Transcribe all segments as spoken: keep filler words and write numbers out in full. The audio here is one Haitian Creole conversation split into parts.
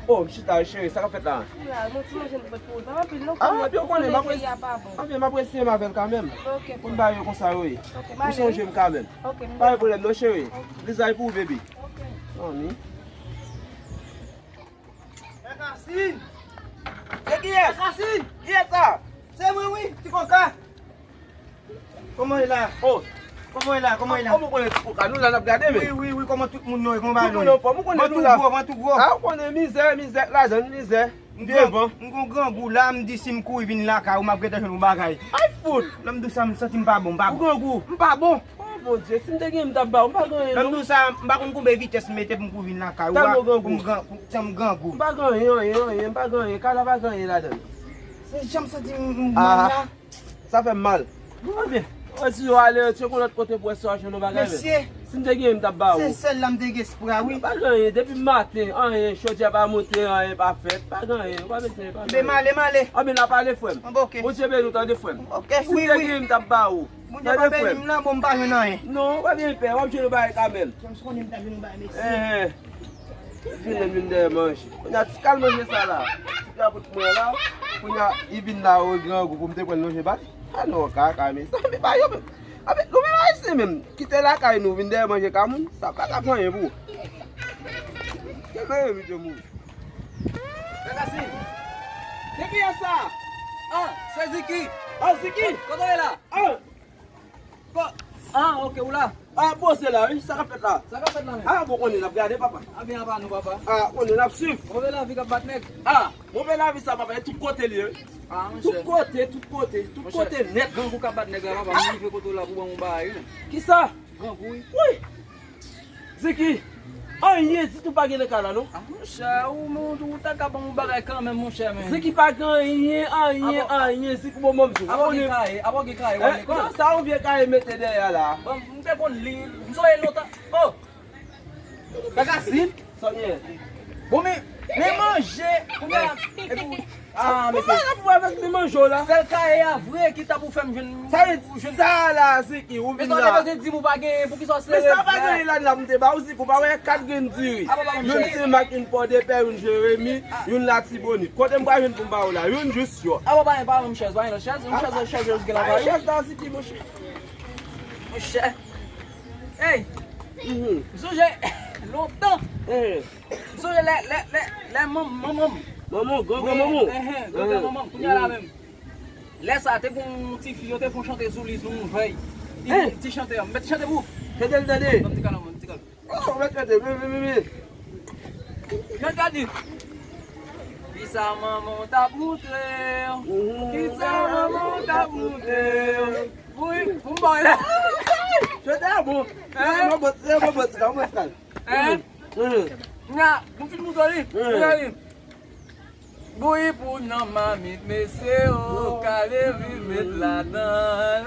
Oh, m chita wi, cheri, sa k ap fèt la? M la, yon ti manje m pot pou ou. Pa anpil non, ah, kòm yo konnen, m apresye, peyi a pa bon. Anpil, m apresye m avè l kanmenm. Ok, pou m ba yo konsa, wi. Ok, m ale. Ou sonje m kanmenm. Ok, m ale. Pa gen pwoblèm non, cheri. Ok. Lizay pou ou, baby. Ok. Manmi. Mè Kasin! Se kiyès? Mè Kasin! Kiyès sa? Se mwen wi, Ti Koka. Kòman w ye la? Oh. Kòman w ye la? Kòman w ye la? Kòman w konnen Ti Koka? Nou la n ap gade men. Wi, wi, wi, kòman tout moun yo ye? Kòman bagay yo ye? Tout moun anfòm, ou konnen nou la. Vant ou gwo, vant ou gwo. Ah, ou konnen mizè, mizè, ladan mizè. M gen, m gen yon grangou la, m di si m kouri vin lakay ou, m ap gentan jwenn yon bagay. Ay fout! Lè m di w sa, m santi m pa bon, m pa bon. Ou grangou? M pa bon. Oh Bondye, si m te gen m t ap ba ou, m pa gen anyen non. Lè m di w sa, m pa konn konbyen vitès m mete pou m kouri vin lakay ou a, pou m gran, pou m grangou. M pa gen anyen, anyen, anyen, m pa gen anyen, kay la pa gen anyen ladan l. Se jan m santi m, m, m mal la. Sa fè m mal. Bon, ebyen, wè si yo ale, retire pou lòt kote pou wè si w a jwenn yon bagay men. Mesye. Si m te gen, m t ap ba ou. Se sèl la m te gen espwa, wi. Pa gen anyen, depi maten, anyen, chodyè pa monte, anyen pa fèt, pa gen anyen, ou pa bezwen, pa gen anyen. Ebyen, m ale, m ale. Anben, n ap ale, frè m. Anben, ok. Bondye beni w, tande, frè m. Ok, wi, wi. Si m te gen, m t ap ba ou. Bondye pa beni m nan, bon, m pa jwenn anyen. Non, ou pa gen pè, w ap jwenn yon bagay kanmenm. James konnen m t ap jwenn yon bagay, mesye. Enhen. Vin, vin dèyè manje. Kounye a, ti kal manje sa la. Ti kal pou mwen la. Kounye a, li vin la, o grangou, pou m te pran l lonje ba li. A non, kaka, men sa, men pa yo menm. A, men, nou menm Ayisyen menm. Kite lakay nou, vin dèyè manje ka moun, sa pa ka fè anyen pou ou. Kenbe yo, mesye, moun. Mè Kasin! Se kiyès sa? Ah, se Ziki. Ah, Ziki! Kote w ye la? Ah! Ko-, ah, ok, ou la. Ah, poze la, wi. Sa k ap fèt la? Sa k ap fèt la menm? Ah, bon, konnen n ap gade, papa. Ah, byen apa nou, papa. Ah, konnen n ap swiv. Move lavi k ap bat nèg. Ah, move lavi sa, papa, e tout kote l ye, wi. Ah, monchè. Tout kote, tout kote, tout kote nèt. Grangou k ap bat nèg la, papa, m rive kote w la pou ban m yon bagay, wi. Kisa? Grangou, wi. Wi! Ziki, anyen ditou pa gen nan kay la, non? Ah, monchè, ou, ou, ou ta ka ban m yon bagay kanmenm, monchè, men. Ziki pa gen anyen, anyen, anyen, Ziki, bon, bon, Ziki. Apa w gen kaye, apa w gen kaye, w ap lekòl? Non, sa yon vye kaye mete dèyè a la. Bon, m te konn li, m sonje lontan. Oh! Mè Kasin? Sa w gen? Bon, men, men manje, kounye a, epi w, ah, mesye. Ou pa la pou avèk men manje w la. Sèl kaye a vre ki ta pou fè m jwenn. Sa vle di sa la, Ziki, ou vin la. Men sa w te di m ou pa genyen, poukisa w sere vre? Men sa pa genyen la, la, m te ba ou, Ziki, ou pa wè kat grenn diri. Youn se mak, youn pòdepè, youn jeremi, youn latibonit. Kote m pral jwenn pou m ba ou la? Youn jis yo. Apa w pa, pa yon chèz, pa yon lòt chèz, yon chèz, yon chèz, chèz gen lakay ou. Chèz la, Ziki, monchè. Monchè. Ey! M sonje lontan. M sonje lè, lè, lè, lè manm-, manman m. Manman w, gran, gran manman w? Enhen, gran, gran manman m. Kounye a la menm. Lè sa, te gen yon tifi, yo te fè yon chante sou li, sou yon vèy. Li, ti chantè a. M mèt chante pou ou. Chante l tande. Ban m ti kal, ban m ti kal. Oh, mèt chante, wi, wi, wi, wi. Yo ta di, kisa manman w t ap moutre w? Kisa manman w t ap moutre w? Wi, pou m ba w la. Chante a bon. Hein? Mwen bòt, mwen bòt, mwen bòt. Hein? Nya, m fin moutre w li. Moutre w li. Bouyi pou nan mamit, mesye, o, kale vin met ladan.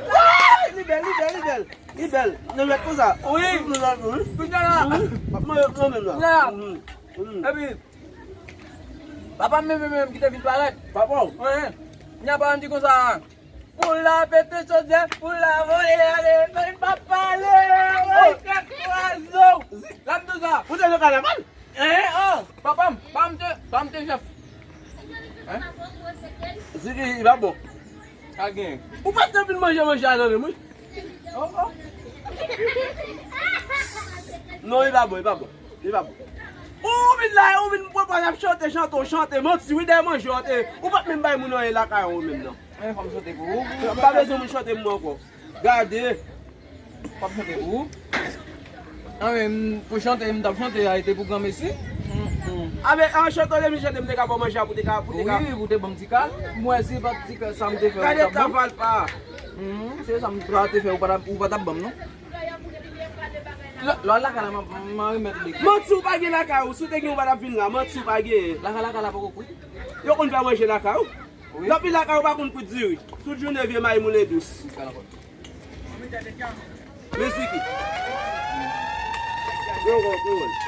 Li bèl, li bèl, li bèl. Li bèl. Nou mèt konsa. Wi. Kounye a la. Wi. Ap manje kanmenm la. Nya. Epi, papa m menm, menm, menm ki te vin parèt. Papa w? Wi. Nya papa m di konsa. Pou la pete chodyè, pou la vole ale, men pa pale, woy, kèk oizo. L ap di w sa. Ou te nan kanaval? Hein, oh, papa m, papa m te, papa m te chèf. Hein? Ziki, li pa bon. Pa gen. Ou pa t vin manje manje a nan menm, wi. Oh, oh. Non, li pa bon, li pa bon. Li pa bon. Ou vin la, ou vin pran paj ap chante, chante, w chante, manti, wi, dèyè manje w te. Ou pa t menm bay moun anyen lakay ou menm, non. Men fò m chante pou ou. M pa bezwen moun chante pou mwen ankò. Gade. Fò m chante pou ou. Anben, pou chante, m t ap chante, a, te pou granmesi. A, men, an chante, olye m chante, m te ka ba w manje a, pou te ka, pou te ka. Wi, pou te ban m ti kal. M wè si pa t ti kal sa m te fè, ou t ap ban m. Gade travay pa. Se sa m te fè, ou pa t ap, ou pa t ap ban m, non. Lè, lè w al lakay la, m a, m a remèt li. Manti, ou pa gen lakay ou. Si w te gen, ou pa t ap vin la. Manti, ou pa gen. Lakay, lakay la poko kwit. Yo konn fè manje lakay ou. Wi. Depi lakay ou pa konn kwit diri. Tout jounen vye mayi moulen dous. Men Ziki. Yo, yo, yo.